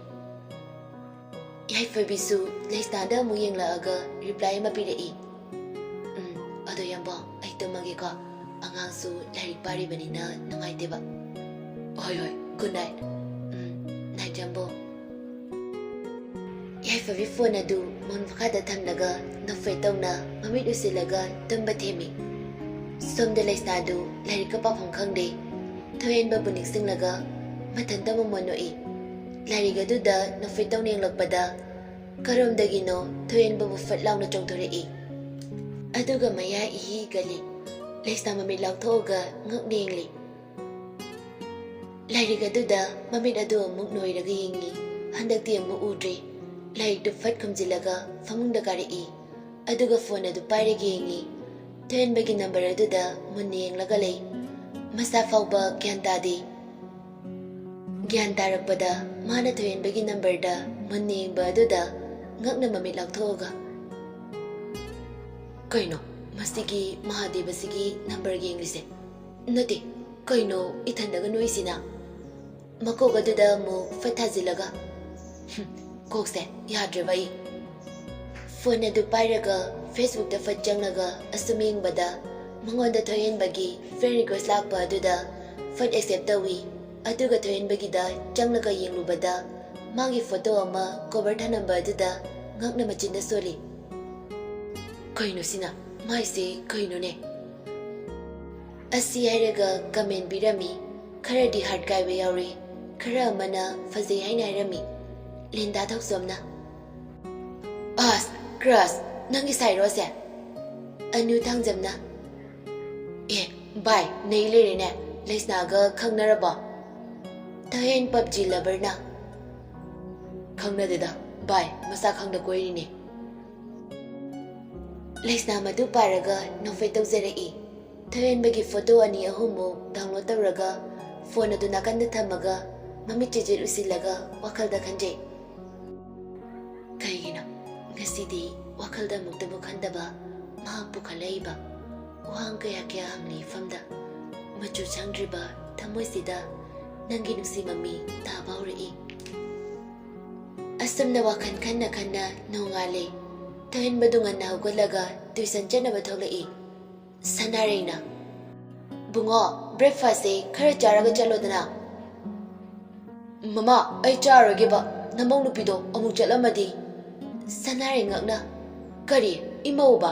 ꯌꯥꯏꯐꯕꯤꯁꯨ ꯂꯩꯁꯅꯥꯗ ꯑꯃꯨꯛ ꯌꯦꯡꯂꯛꯑꯒ reply ꯑꯃ ꯄꯤꯔꯛꯏ꯫ "ꯎꯝ, ꯑꯗꯣ ꯏꯌꯥꯝꯕ, ꯑꯩ ꯇꯨꯝꯃꯒꯦꯀꯣ꯫ ꯑꯉꯥꯡꯁꯨ ꯂꯥꯏꯔꯤꯛ ꯄꯥꯔꯤꯕꯅꯤꯅ ꯅꯨꯡꯉꯥꯏꯇꯦꯕ꯫" "ꯍꯣꯏ, ꯍꯣꯏ, good night꯫" "ꯎꯝ, night, ꯏꯌꯥꯝꯕ꯫" ꯌꯥꯏꯐꯕꯤ phone ꯑꯗꯨ ꯃꯣꯟ ꯃꯈꯥꯗ ꯊꯝꯂꯒ ꯅꯣꯛꯐꯦꯠ ꯇꯧꯅ ꯃꯃꯤꯠ ꯎꯏꯁꯤꯜꯂꯒ ꯇꯨꯝꯕ ꯊꯦꯝꯃꯤ꯫ ꯁꯣꯝꯗ ꯂꯩꯁꯅꯥꯗꯨ ꯂꯥꯏꯔꯤꯛꯀ ꯄꯥꯐꯝ ꯈꯪꯗꯦ꯫ ꯊꯣꯏꯍꯦꯟꯕꯕꯨ ꯅꯤꯡꯁꯤꯡꯂꯒ ꯃꯊꯟꯇ ꯃꯃꯣꯟ ꯅꯣꯛꯏ꯫ ꯂꯥꯏꯔꯤꯛ ꯑꯗꯨꯗ ꯅꯣꯛꯐꯦꯠ ꯇꯧꯅ ꯌꯦꯡꯂꯛꯄꯗ ꯀꯔꯣꯝꯗꯒꯤꯅꯣ ꯊꯣꯏꯍꯦꯟꯕꯕꯨ ꯐꯠ ꯂꯥꯎꯅ ꯆꯣꯡꯊꯣꯔꯛꯏ꯫ ꯑꯗꯨꯒ ꯃꯌꯥ ꯏꯍꯤ ꯍꯤꯒꯠꯂꯤ꯫ ꯂꯩꯁꯅꯥ ꯃꯃꯤꯠ ꯂꯥꯎꯊꯣꯛꯑꯒ ꯉꯛꯅ ꯌꯦꯡꯂꯤ꯫ ꯂꯥꯏꯔꯤꯛ ꯑꯗꯨꯗ ꯃꯃꯤꯠ ꯑꯗꯨ ꯑꯃꯨꯛ ꯅꯣꯏꯔꯒ ꯌꯦꯡꯉꯤ꯫ ꯍꯟꯗꯛꯇꯤ ꯑꯃꯨꯛ ꯎꯗ꯭ꯔꯦ꯫ ꯂꯥꯏꯔꯤꯛꯇꯨ ꯐꯠ ꯈꯨꯝꯖꯤꯜꯂꯒ ꯐꯃꯨꯡꯗ ꯀꯥꯔꯛꯏ꯫ ꯑꯗꯨꯒ phone ꯑꯗꯨ ꯄꯥꯏꯔꯒ ꯌꯦꯡꯉꯤ꯫ ꯊꯣꯏꯍꯦꯟꯕꯒꯤ number ꯑꯗꯨꯗ ꯃꯨꯟꯅ ꯌꯦꯡꯂꯒ ꯂꯩ꯫ ꯃꯁꯥ ꯐꯥꯎꯕ ꯒ꯭ꯌꯥꯟ ꯇꯥꯗꯦ꯫ ꯒ꯭ꯌꯥꯟ ꯇꯥꯔꯛꯄꯗ ꯃꯥꯅ ꯊꯣꯏꯍꯦꯟꯕꯒꯤ numberꯗ ꯃꯨꯟꯅ ꯌꯦꯡꯕ ꯑꯗꯨꯗ ꯉꯛꯅ ꯃꯃꯤꯠ ꯂꯥꯎꯊꯣꯛꯑꯒ, "ꯀꯩꯅꯣ, ꯃꯁꯤꯒꯤ ꯃꯍꯥꯗꯦꯕꯁꯤꯒꯤ number ꯌꯦꯡꯂꯤꯁꯦ? ꯅꯠꯇꯦ, ꯀꯩꯅꯣ ꯏꯊꯟꯗꯒ ꯅꯣꯛꯏꯁꯤꯅ?" ꯃꯀꯣꯛ ꯑꯗꯨꯗ ꯑꯃꯨꯛ ꯐꯠ ꯊꯥꯖꯤꯜꯂꯒ, "ꯍꯨꯝ, ꯀꯣꯛꯁꯦ ꯌꯥꯗ꯭ꯔꯦꯕ ꯑꯩ꯫" Phone ꯑꯗꯨ ꯄꯥꯏꯔꯒ Facebookꯇ ꯐꯠ ꯆꯪꯂꯒ ꯑꯁꯨꯝ ꯌꯦꯡꯕꯗ ꯃꯉꯣꯟꯗ ꯊꯣꯏꯍꯦꯟꯕꯒꯤ friend request ꯂꯥꯛꯄ ꯑꯗꯨꯗ ꯐꯠ accept ꯇꯧꯏ꯫ ꯑꯗꯨꯒ ꯊꯣꯏꯍꯦꯟꯕꯒꯤꯗ ꯆꯪꯂꯒ ꯌꯦꯡꯂꯨꯕꯗ ꯃꯥꯒꯤ photo ꯑꯃ cover ꯊꯅꯝꯕ ꯑꯗꯨꯗ ꯉꯛꯅ ꯃꯆꯤꯟꯗ ꯁꯣꯜꯂꯤ꯫ "ꯀꯩꯅꯣ ꯁꯤꯅ? ꯃꯥꯏꯁꯦ ꯀꯩꯅꯣꯅꯦ?" ꯑꯁꯤ ꯍꯥꯏꯔꯒ comment ꯄꯤꯔꯝꯃꯤ꯫ ꯈꯔꯗꯤ heart ꯀꯥꯏꯕ ꯌꯥꯎꯔꯤ, ꯈꯔ ꯑꯃꯅ ꯐꯖꯩ ꯍꯥꯏꯅ ꯍꯥꯏꯔꯝꯃꯤ꯫ ꯂꯤꯟꯗꯥ ꯊꯧꯖꯝꯅ, "ꯑꯁ, crush, ꯅꯪꯒꯤ ꯁꯥꯏꯔꯣ ꯑꯁꯦ?" ꯑꯅꯨ ꯊꯥꯡꯖꯝꯅ, "ꯑꯦ, ꯚꯥꯏ, ꯅꯩ ꯂꯩꯔꯦꯅꯦ, ꯂꯩꯁꯅꯥꯒ ꯈꯪꯅꯔꯕꯣ?" ꯊꯣꯏꯍꯦꯟ PUBG loverꯅ, "ꯈꯪꯅꯗꯦꯗ ꯚꯥꯏ, ꯃꯁꯥ ꯈꯪꯗ ꯀꯣꯏꯔꯤꯅꯦ꯫" ꯂꯩꯁꯅꯥ ꯃꯗꯨ ꯄꯥꯔꯒ ꯅꯣꯛꯐꯦꯠ ꯇꯧꯖꯔꯛꯏ꯫ ꯊꯣꯏꯍꯦꯟꯕꯒꯤ photo ꯑꯅꯤ ꯑꯍꯨꯝꯃꯨꯛ download ꯇꯧꯔꯒ phone ꯑꯗꯨ ꯅꯥꯀꯟꯗ ꯊꯝꯃꯒ ꯃꯃꯤꯠ ꯆꯤꯖꯤꯠ ꯎꯏꯁꯤꯜꯂꯒ ꯋꯥꯈꯜꯗ ꯈꯟꯖꯩ꯫ ꯀꯩꯒꯤꯅꯣ ꯉꯁꯤꯗꯤ ꯋꯥꯈꯜꯗ ꯑꯃꯨꯛꯇꯕꯨ ꯈꯟꯗꯕ ꯃꯍꯥꯛꯄꯨ ꯈꯜꯂꯛꯏꯕ? ꯋꯥꯍꯪ ꯀꯌꯥ ꯀꯌꯥ ꯍꯪꯂꯤ ꯏꯐꯝꯗ, ꯃꯆꯨ ꯁꯪꯗ꯭ꯔꯤꯕ ꯊꯃꯣꯏꯁꯤꯗ ꯅꯪꯒꯤ ꯅꯨꯡꯁꯤ ꯃꯃꯤ ꯇꯥꯕ ꯍꯧꯔꯛꯏ꯫ ꯑꯁꯨꯝꯅ ꯋꯥꯈꯜ ꯈꯟꯅ ꯈꯟꯅ ꯅꯣꯡꯉꯥꯜꯂꯦ꯫ ꯊꯣꯏꯍꯟꯕꯗꯨ ꯉꯟꯅ ꯍꯧꯒꯠꯂꯒ tuition ꯆꯠꯅꯕ ꯊꯣꯛꯂꯛꯏ꯫ ꯁꯅꯥꯔꯩꯅ, "ꯕꯨꯡꯉꯣ, breakfastꯁꯦ ꯈꯔ ꯆꯥꯔꯒ ꯆꯠꯂꯣꯗꯅ꯫" "ꯃꯃꯥ, ꯑꯩ ꯆꯥꯔꯣꯏꯒꯦꯕ, ꯅꯃꯧ ꯅꯨꯄꯤꯗꯣ ꯑꯃꯨꯛ ꯆꯠꯂꯝꯃꯗꯤ꯫" ꯁꯅꯥꯔꯩ ꯉꯛꯅ, "ꯀꯔꯤ? ꯏꯃꯧꯕ?"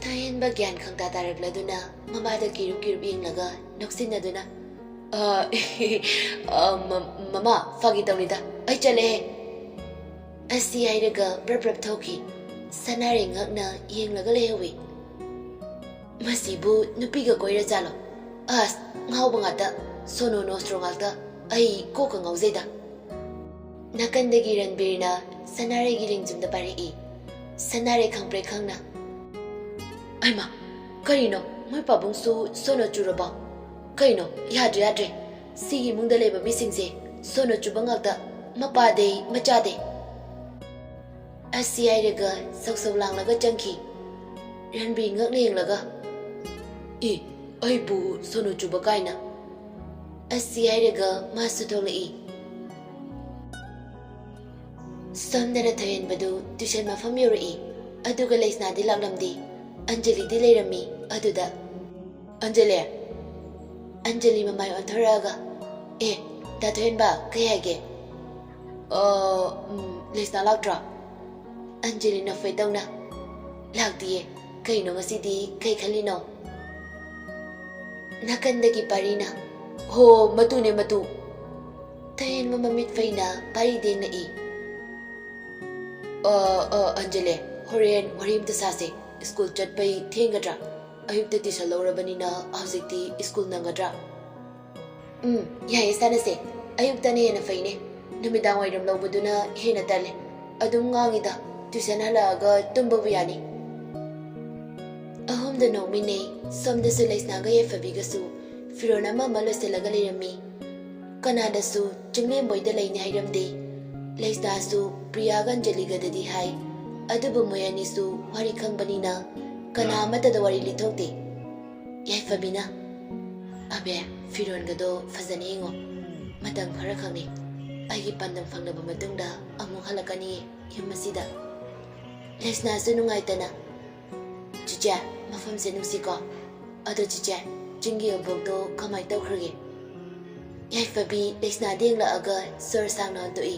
ꯊꯣꯏꯍꯟꯕ ꯒ꯭ꯌꯥꯟ ꯈꯪꯇꯥ ꯇꯥꯔꯛꯂꯗꯨꯅ ꯃꯃꯥꯗ ꯀꯤꯔꯨꯞ ꯀꯤꯔꯨꯞ ꯌꯦꯡꯂꯒ ꯅꯣꯛꯁꯤꯟꯅꯗꯨꯅ, "ꯑ, ꯑ, ꯃ-, ꯃꯃꯥ, ꯐꯥꯒꯤ ꯇꯧꯅꯤꯗ, ꯑꯩ ꯆꯠꯂꯦꯍꯦ꯫" ꯑꯁꯤ ꯍꯥꯏꯔꯒ ꯕ꯭ꯔꯞ ꯕ꯭ꯔꯞ ꯊꯣꯛꯈꯤ꯫ ꯁꯅꯥꯔꯩ ꯉꯛꯅ ꯌꯦꯡꯂꯒ ꯂꯩꯍꯧꯏ꯫ "ꯃꯁꯤꯕꯨ ꯅꯨꯄꯤꯒ ꯀꯣꯏꯔꯖꯥꯠꯂꯣ? ꯑꯁ, ꯉꯥꯎꯕ ꯉꯥꯛꯇ, ꯁꯣꯅꯣ ꯅꯣꯁꯇ꯭ꯔꯣ ꯉꯥꯛꯇ, ꯑꯩ ꯀꯣꯛꯀ ꯉꯥꯎꯖꯩꯗ꯫" ꯅꯥꯀꯟꯗꯒꯤ ꯔꯟꯕꯤꯔꯅ ꯁꯅꯥꯔꯩꯒꯤ ꯂꯦꯡꯖꯨꯝꯗ ꯄꯥꯏꯔꯛꯏ꯫ ꯁꯅꯥꯔꯩ ꯈꯪꯄ꯭ꯔꯦꯛ ꯈꯪꯅ, "ꯑꯩꯃ, ꯀꯔꯤꯅꯣ, ꯃꯣꯏ ꯄꯥꯕꯨꯡꯁꯨ ꯁꯣꯅꯣ ꯆꯨꯔꯕꯣ? ꯀꯩꯅꯣ, ꯌꯥꯗ꯭ꯔꯦ, ꯌꯥꯗ꯭ꯔꯦ, ꯁꯤꯒꯤ ꯏꯃꯨꯡꯗ ꯂꯩꯕ ꯃꯤꯁꯤꯡꯁꯦ ꯁꯣꯅꯣ ꯆꯨꯕ ꯉꯥꯛꯇ, ꯃꯄꯥꯗꯩ ꯃꯆꯥꯗꯩ꯫" ꯑꯁꯤ ꯍꯥꯏꯔꯒ ꯁꯧ ꯁꯧ ꯂꯥꯡꯂꯒ ꯆꯪꯈꯤ꯫ ꯔꯟꯕꯤꯔ ꯉꯛꯅ ꯌꯦꯡꯂꯒ, "ꯑꯦ, ꯑꯩꯕꯨ ꯁꯣꯅꯣ ꯆꯨꯕ ꯀꯥꯏꯅ?" ꯑꯁꯤ ꯍꯥꯏꯔꯒ ꯃꯥꯁꯨ ꯊꯣꯛꯂꯛꯏ꯫ ꯁꯣꯝꯗꯅ ꯊꯣꯏꯍꯟꯕꯗꯨ tuition ꯃꯐꯝ ꯌꯧꯔꯛꯏ꯫ ꯑꯗꯨꯒ ꯂꯩꯁꯅꯥꯗꯤ ꯂꯥꯛꯂꯝꯗꯦ꯫ ꯑꯟꯖꯂꯤꯗꯤ ꯂꯩꯔꯝꯃꯤ ꯑꯗꯨꯗ꯫ "ꯑꯟꯖꯂꯤ!" ꯑꯟꯖꯂꯤ ꯃꯃꯥꯏ ꯑꯣꯟꯊꯣꯔꯛꯑꯒ, "ꯑꯦ, ꯗꯥ ꯊꯣꯏꯍꯟꯕ, ꯀꯩ ꯍꯥꯏꯒꯦ?" "ꯑ, ꯎꯝ, ꯂꯩꯁꯅꯥ ꯂꯥꯛꯇ꯭ꯔꯣ?" ꯑꯟꯖꯂꯤꯅ ꯐꯣꯏ ꯇꯧꯅ, "ꯂꯥꯛꯇꯤꯌꯦ꯫ ꯀꯩꯅꯣ ꯉꯁꯤꯗꯤ, ꯀꯩ ꯈꯜꯂꯤꯅꯣ?" ꯅꯥꯀꯟꯗꯒꯤ ꯄꯥꯔꯤꯅ, "ꯍꯣ, ꯃꯇꯨꯅꯦ, ꯃꯇꯨ꯫" ꯊꯣꯏꯍꯟꯕ ꯃꯃꯤꯠ ꯐꯩꯅ ꯄꯥꯔꯤ ꯌꯦꯡꯂꯛꯏ꯫ "ꯑ, ꯑ, ꯑꯟꯖꯂꯤ, ꯍꯣꯔꯦꯟ ꯋꯥꯔꯤ ꯑꯝꯇ ꯁꯥꯁꯦ꯫ ꯁ꯭ꯀꯨꯜ ꯆꯠꯄꯩ ꯊꯦꯡꯒꯗ꯭ꯔꯥ? ꯑꯌꯨꯛꯇ tuition ꯂꯧꯔꯕꯅꯤꯅ ꯍꯧꯖꯤꯛꯇꯤ ꯁ꯭ꯀꯨꯜ ꯅꯪꯒꯗ꯭ꯔꯥ?" "ꯎꯝ, ꯌꯥꯏꯌꯦ, ꯁꯥꯟꯅꯁꯦ꯫ ꯑꯌꯨꯛꯇꯅ ꯍꯦꯟꯅ ꯐꯩꯅꯦ꯫ ꯅꯨꯃꯤꯗꯥꯡ ꯋꯥꯏꯔꯝ ꯂꯧꯕꯗꯨꯅ ꯍꯦꯟꯅ ꯇꯜꯂꯦ꯫ ꯑꯗꯨꯝ ꯉꯥꯡꯉꯤꯗ, tuition ꯍꯜꯂꯛꯑꯒ ꯇꯨꯝꯕꯕꯨ ꯌꯥꯅꯤ꯫" ꯑꯍꯨꯝꯗ ꯅꯣꯛꯃꯤꯟꯅꯩ꯫ ꯁꯣꯝꯗꯁꯨ ꯂꯩꯁꯅꯥꯒ ꯌꯥꯏꯐꯕꯤꯒꯁꯨ ꯐꯤꯔꯣꯜ ꯑꯃ ꯑꯃ ꯂꯣꯏꯁꯤꯜꯂꯒ ꯂꯩꯔꯝꯃꯤ꯫ ꯀꯅꯥꯅꯁꯨ ꯆꯤꯡꯂꯦꯝꯕꯣꯏꯗ ꯂꯩꯅꯤ ꯍꯥꯏꯔꯝꯗꯦ꯫ ꯂꯩꯁꯅꯥꯁꯨ ꯄ꯭ꯔꯤꯌꯥꯒ ꯑꯟꯖꯂꯤꯒꯗꯗꯤ ꯍꯥꯏ, ꯑꯗꯨꯕꯨ ꯃꯣꯏ ꯑꯅꯤꯁꯨ ꯋꯥꯔꯤ ꯈꯪꯕꯅꯤꯅ ꯀꯅꯥ ꯑꯃꯠꯇꯗ ꯋꯥꯔꯤ ꯂꯤꯊꯣꯛꯇꯦ꯫ ꯌꯥꯏꯐꯕꯤꯅ, "ꯑꯕꯦ, ꯐꯤꯔꯣꯟꯒꯗꯣ ꯐꯖꯅ ꯌꯦꯡꯉꯣ꯫ ꯃꯇꯝ ꯈꯔ ꯈꯛꯅꯤ꯫ ꯑꯩꯒꯤ ꯄꯥꯟꯗꯝ ꯐꯪꯂꯕ ꯃꯇꯨꯡꯗ ꯑꯃꯨꯛ ꯍꯜꯂꯛꯀꯅꯤꯌꯦ ꯌꯨꯝ ꯑꯁꯤꯗ"꯫ ꯂꯩꯁꯅꯥꯁꯨ ꯅꯨꯡꯉꯥꯏꯇꯅ, "ꯆꯤꯆꯦ, ꯃꯐꯝꯁꯦ ꯅꯨꯡꯁꯤꯀꯣ꯫ ꯑꯗꯣ ꯆꯤꯆꯦ, ꯆꯤꯡꯒꯤ ꯑꯕꯣꯛꯇꯣ ꯀꯃꯥꯏ ꯇꯧꯈ꯭ꯔꯒꯦ?" ꯌꯥꯏꯐꯕꯤ ꯂꯩꯁꯅꯥꯗ ꯌꯦꯡꯂꯛꯑꯒ ꯁꯣꯔ ꯁꯥꯡꯅ ꯍꯣꯟꯗꯣꯛꯏ꯫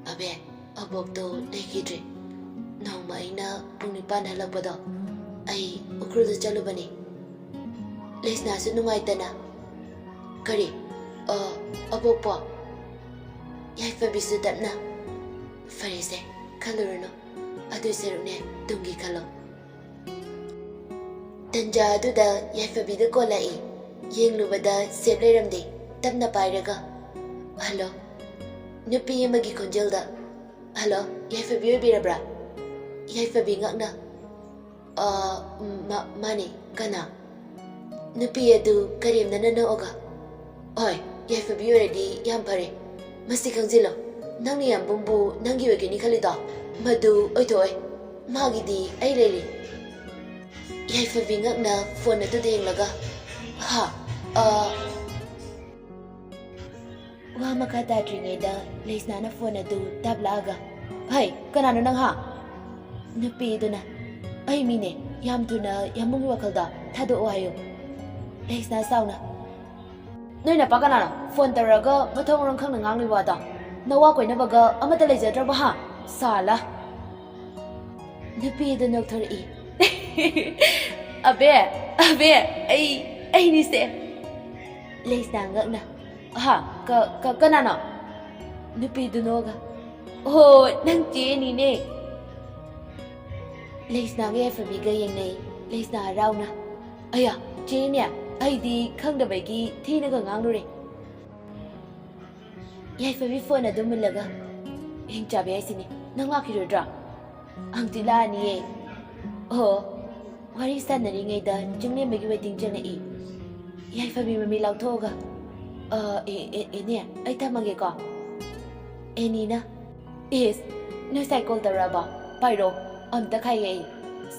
"ꯑꯕꯦ, ꯑꯕꯣꯛꯇꯣ ꯂꯩꯈꯤꯗ꯭ꯔꯦ꯫ ꯅꯣꯡꯃ ꯑꯩꯅ ꯄꯨꯡ ꯅꯤꯄꯥꯟ ꯍꯜꯂꯛꯄꯗꯣ, ꯑꯩ ꯎꯈ꯭ꯔꯨꯜꯗ ꯆꯠꯂꯨꯕꯅꯤ"꯫ ꯂꯩꯁꯅꯥꯁꯨ ꯅꯨꯡꯉꯥꯏꯇꯅ, "ꯀꯔꯤ? ꯑ, ꯑꯕꯣꯛꯄꯣ?" ꯌꯥꯏꯐꯕꯤꯁꯨ ꯇꯞꯅ, "ꯐꯔꯦꯁꯦ, ꯈꯜꯂꯨꯔꯅꯨ꯫ ꯑꯗꯨꯏ ꯁꯔꯨꯛꯅꯦ, ꯇꯨꯡꯒꯤ ꯈꯜꯂꯣ"꯫ ꯇꯟꯖꯥ ꯑꯗꯨꯗ ꯌꯥꯏꯐꯕꯤꯗ ꯀꯣꯜ ꯂꯥꯛꯏ꯫ ꯌꯦꯡꯂꯨꯕꯗ ꯁꯦꯞ ꯂꯩꯔꯝꯗꯦ꯫ ꯇꯞꯅ ꯄꯥꯏꯔꯒ, "ꯍꯜꯂꯣ"꯫ ꯅꯨꯄꯤ ꯑꯃꯒꯤ ꯈꯣꯟꯖꯦꯜꯗ, "ꯍꯜꯂꯣ, ꯌꯥꯏꯐꯕꯤ ꯑꯣꯏꯕꯤꯔꯕ꯭ꯔꯥ?" ꯌꯥꯏꯐꯕꯤ ꯉꯛꯅ, "ꯑ, ꯃꯥ-, ꯃꯥꯅꯦ, ꯀꯅꯥ?" ꯅꯨꯄꯤ ꯑꯗꯨ ꯀꯔꯦꯝꯅꯅ ꯅꯣꯛꯑꯒ, "ꯍꯣꯏ, ꯌꯥꯏꯐꯕꯤ ꯑꯣꯏꯔꯗꯤ ꯌꯥꯝ ꯐꯔꯦ꯫ ꯃꯁꯤ ꯈꯪꯖꯤꯜꯂꯣ, ꯅꯪꯅ ꯌꯥꯝꯕꯨꯡꯕꯨ ꯅꯪꯒꯤ ꯑꯣꯏꯒꯅꯤ ꯈꯜꯂꯤꯗꯣ, ꯃꯗꯨ ꯑꯣꯏꯊꯣꯛꯑꯣꯏ꯫ ꯃꯥꯒꯤꯗꯤ ꯑꯩ ꯂꯩꯔꯤ"꯫ ꯌꯥꯏꯐꯕꯤ ꯉꯛꯅ ꯐꯣꯟ ꯑꯗꯨꯗ ꯌꯦꯡꯂꯒ, "ꯍꯥ? ꯑ?" ꯋꯥ ꯃꯈꯥ ꯇꯥꯗ꯭ꯔꯤꯉꯩꯗ ꯂꯩꯁꯅꯥꯅ ꯐꯣꯟ ꯑꯗꯨ ꯇꯞꯂꯛꯑꯒ, "ꯍꯩ, ꯀꯅꯥꯅꯣ ꯅꯪ, ꯍꯥ?" ꯅꯨꯄꯤꯗꯨꯅ, "ꯑꯩ ꯃꯤꯅꯦ, ꯌꯥꯝ ꯊꯨꯅ ꯌꯥꯝꯕꯨꯡꯒꯤ ꯋꯥꯈꯜꯗꯣ ꯊꯥꯗꯣꯛꯑꯣ ꯍꯥꯏꯌꯨ"꯫ ꯂꯩꯁꯅꯥ ꯁꯥꯎꯅ, "ꯅꯣꯏ ꯅꯄꯥ ꯀꯅꯥꯅꯣ ꯐꯣꯟ ꯇꯧꯔꯒ ꯃꯊꯣꯡ ꯃꯔꯝ ꯈꯪꯅ ꯉꯥꯡꯂꯤ ꯋꯥꯗꯣ? ꯅꯋꯥ ꯀꯣꯏꯅꯕꯒ ꯑꯃꯠꯇ ꯂꯩꯖꯗ꯭ꯔꯕ, ꯍꯥ? ꯁꯥꯂꯥ!" ꯅꯨꯄꯤꯗꯨ ꯅꯣꯛꯊꯣꯔꯛꯏ꯫ "ꯑꯕꯦ, ꯑꯕꯦ, ꯑꯩ, ꯑꯩꯅꯤꯁꯦ"꯫ ꯂꯩꯁꯅꯥ ꯉꯛꯅ, "ꯍꯥ? ꯀ-, ꯀ-, ꯀꯅꯥꯅꯣ?" ꯅꯨꯄꯤꯗꯨ ꯅꯣꯛꯑꯒ, "ꯑꯣ, ꯅꯪ ꯆꯦꯅꯤꯅꯦ"꯫ ꯂꯩꯁꯅꯥꯒ ꯌꯥꯏꯐꯕꯤꯒ ꯌꯦꯡꯅꯩ꯫ ꯂꯩꯁꯅꯥ ꯍꯔꯥꯎꯅ, "ꯑꯌꯥ, ꯆꯦꯅꯦ, ꯑꯩꯗꯤ ꯈꯪꯗꯕꯒꯤ ꯊꯤꯅꯒ ꯉꯥꯡꯂꯨꯔꯦ"꯫ ꯌꯥꯏꯐꯕꯤ ꯐꯣꯟ ꯑꯗꯨ ꯃꯨꯜꯂꯒ, "ꯍꯤꯡꯆꯥꯕꯤ ꯍꯥꯏꯁꯤꯅꯤ, ꯅꯪ ꯂꯥꯛꯈꯤꯔꯣꯏꯗ꯭ꯔꯥ?" "ꯍꯪꯆꯤꯠ ꯂꯥꯛꯑꯅꯤꯌꯦ"꯫ ꯑꯣ꯫ ꯋꯥꯔꯤ ꯁꯥꯟꯅꯔꯤꯉꯩꯗ ꯆꯤꯡꯂꯦꯝꯕꯒꯤ ꯋꯦꯇꯤꯡ ꯆꯪꯂꯛꯏ꯫ ꯌꯥꯏꯐꯕꯤ ꯃꯃꯤ ꯂꯥꯎꯊꯣꯛꯑꯒ, "ꯑ, ꯑꯦ, ꯑꯦ, ꯑꯦꯅꯦ, ꯑꯩ ꯊꯝꯃꯒꯦꯀꯣ"꯫ ꯑꯦꯅꯤꯅ, "ꯏꯁ, ꯅꯣꯏ ꯁꯥꯏ ꯀꯣꯜ ꯇꯧꯔꯛꯑꯕꯣ? ꯄꯥꯏꯔꯣ"꯫ ꯑꯝꯇ ꯈꯥꯏꯒꯦ ꯑꯩ꯫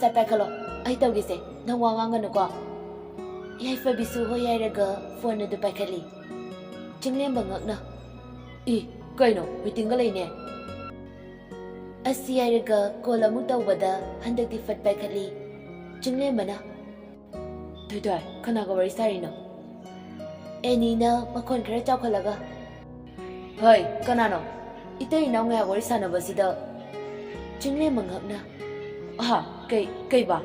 ꯁꯠ ꯄꯥꯏꯈꯠꯂꯣ꯫ ꯑꯩ ꯇꯧꯒꯦꯁꯦ꯫ ꯅꯪ ꯋꯥ ꯉꯥꯡꯒꯅꯨꯀꯣ꯫ ꯌꯥꯏꯐꯕꯤꯁꯨ ꯍꯣꯏ ꯍꯥꯏꯔꯒ ꯐꯣꯟ ꯑꯗꯨ ꯄꯥꯏꯈꯠꯂꯤ꯫ ꯆꯤꯡꯂꯦꯝꯕ ꯉꯛꯅ, "ꯏ, ꯀꯩꯅꯣ? ꯋꯦꯇꯤꯡꯒ ꯂꯩꯅꯦ?" ꯑꯁꯤ ꯍꯥꯏꯔꯒ ꯀꯣꯜ ꯑꯃꯨꯛ ꯇꯧꯕꯗ ꯍꯟꯗꯛꯇꯤ ꯐꯠ ꯄꯥꯏꯈꯠꯂꯤ꯫ ꯆꯤꯡꯂꯦꯝꯕꯅ, "ꯊꯣꯏꯊꯣꯏ, ꯀꯅꯥꯒ ꯋꯥꯔꯤ ꯁꯥꯔꯤꯅꯣ?" ꯑꯦꯅꯤꯅ ꯃꯈꯣꯟ ꯈꯔ ꯆꯥꯎꯈꯠꯂꯒ, "ꯍꯣꯏ, ꯀꯅꯥꯅꯣ? ꯏꯇꯩ ꯏꯅꯥꯎ ꯃꯌꯥꯝ ꯋꯥꯔꯤ ꯁꯥꯟꯅꯕꯁꯤꯗ?" ꯆꯤꯡꯂꯦꯝꯕ ꯉꯛꯅ, "ꯑꯍꯥ, ꯀꯩ, ꯀꯩꯕꯥ?"